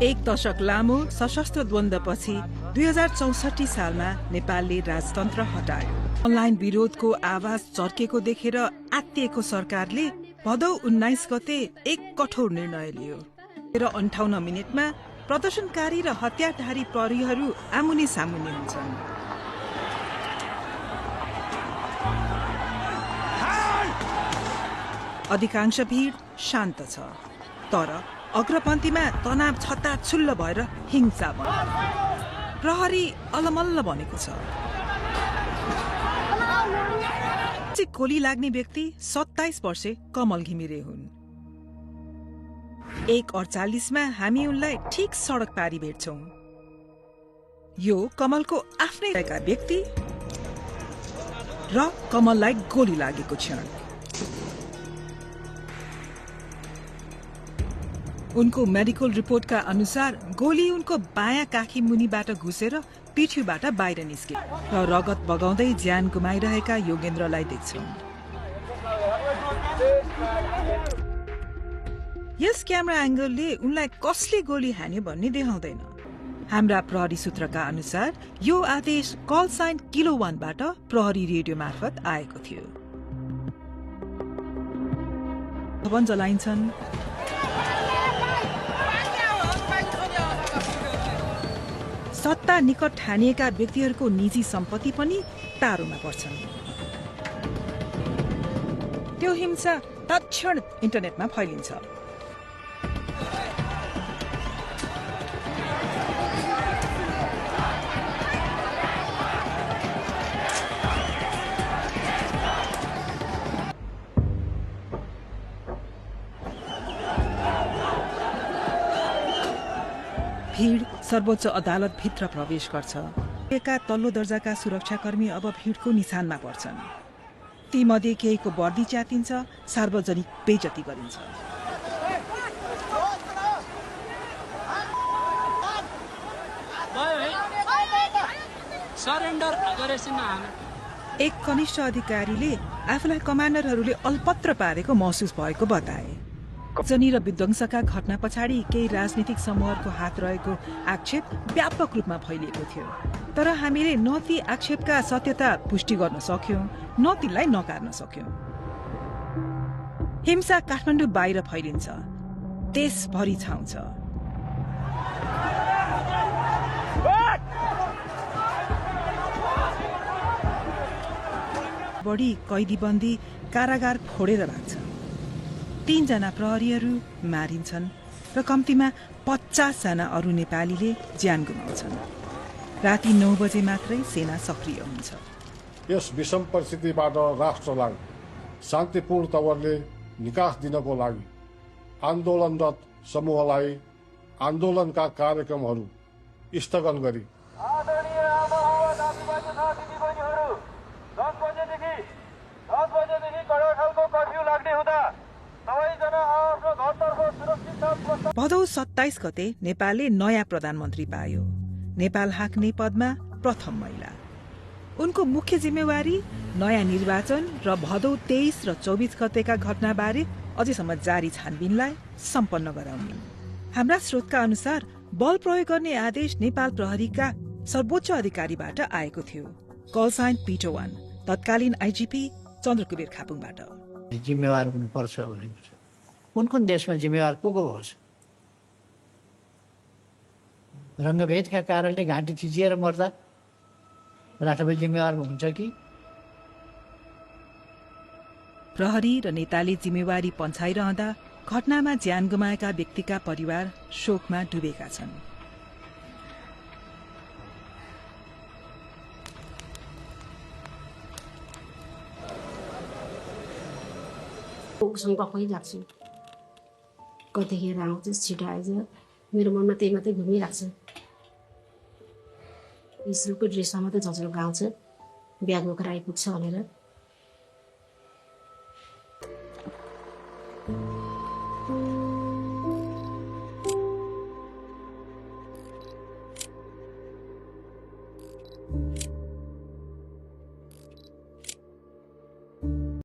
एक दशक लामो सशस्त्र द्वन्द्वपछि 2064 सालमा नेपालले राजतन्त्र हटायो। अनलाइन विरोधको आवाज चर्केको देखेर आत्तिएको सरकारले भदौ 19 गते एक कठोर निर्णय लियो। 58 मिनेटमा प्रदर्शनकारी र हतियारधारी प्रहरीहरू आमुने सामुने हुन्छन्। अधिकांश भीड शान्त छ, तर अग्रपन्थीमा तनाव छत्ताछुल्ल भएर हिंसा भयो। प्रहरी अलमल्ल बनेको छ। गोली लाग्ने व्यक्ति 27 वर्षे कमल घिमिरे हुन्। 1:48 मा हामी उनलाई ठिक सडक पारी भेट्छौं। यो कमलको आफ्नै व्यक्ति र कमललाई गोली लागेको क्षण। उनको मेडिकल रिपोर्टका अनुसार गोली उनको बायाँ काखी मुनिबाट घुसेर पिठ्यूबाट बाहिर निस्के र रगत बगाउँदै ज्यान गुमाइरहेका योगेन्द्रलाई देख्छौं। यस क्यामेरा एंगलले उनलाई कसले गोली हान्यो भन्ने देखाउँदैन। हाम्रा प्रहरी सूत्रका अनुसार यो आदेश कल साइन किलो 1 बाट प्रहरी रेडियो मार्फत आएको थियो। भवन जलाइन्छन्। सत्ता निकट ठानिएका व्यक्तिहरूको निजी सम्पत्ति पनि तारोमा पर्छन्। त्यो हिंसा तत्क्षण इन्टरनेटमा फैलिन्छ। भीड सर्वोच्च अदालत भित्र प्रवेश गर्छ। तल्लो दर्जाका सुरक्षाकर्मी अब भीडको निशानमा पर्छन्। ती मध्ये केहीको वर्दी च्यातिन्छ, सार्वजनिक बेइज्जती गरिन्छ। एक कनिष्ठ अधिकारीले आफूलाई कमान्डरहरूले अल्पत्र पारेको महसुस भएको बताए। जनी र विध्वंसका घटना पछाडि केही राजनीतिक समूहहरूको हात रहेको आक्षेप व्यापक रूपमा फैलिएको थियो, तर हामीले न ती आक्षेपका सत्यता पुष्टि गर्न सक्यौं न तिनलाई नकार्न सक्यौं। हिंसा काठमाडौँ बाहिर फैलिन्छ, देशभरि छाउँछ। बढी कैदीबन्दी कारागार फोडेर राख्छ। 3 जना प्रहरीहरू मारिन्छन् र कम्तीमा 50 जना अरू नेपालीले ज्यान गुमाउँछन्। राति 9 बजे मात्रै सेना सक्रिय हुन्छ। यस विषम परिस्थितिबाट राष्ट्रलाई शान्तिपूर्ण तवरले निकास दिनको लागि आन्दोलनरत समूहलाई आन्दोलनका कार्यक्रमहरू स्थगन गरी भदौ 27 गते नेपालले नयाँ प्रधानमन्त्री पायो। नेपाल हाँक्ने पदमा प्रथम महिला। उनको मुख्य जिम्मेवारी नयाँ निर्वाचन र भदौ 23 र 24 गतेका घटनाबारे अझैसम्म जारी छानबिनलाई सम्पन्न गराउने। हाम्रा स्रोतका अनुसार बल प्रयोग गर्ने आदेश नेपाल प्रहरीका सर्वोच्च अधिकारीबाट आएको थियो। कल साइन पिटो 1 तत्कालीन आइजिपी चन्द्रकुबेर खापुङबाट। जिम्मेवार हुनुपर्छ भने कुन देशमा जिम्मेवार को होस्? रङ्गभेदका कारणले घाँटी थिचिएर मर्दा राष्ट्रपति जिम्मेवार हुन्छ कि? प्रहरी र नेताले जिम्मेवारी पन्छाइरहँदा घटनामा ज्यान गुमाएका व्यक्तिका परिवार शोकमा डुबेका छन्। शङ्का खोइरहेको छु। कतिखेर आउँछ छिटो आइज, मेरो मनमा त्यही मात्रै घुमिरहेको छ। स्कुलको ड्रेसमा मात्रै झझल्को आउँछ, ब्याग बोकेर आइपुग्छ भनेर।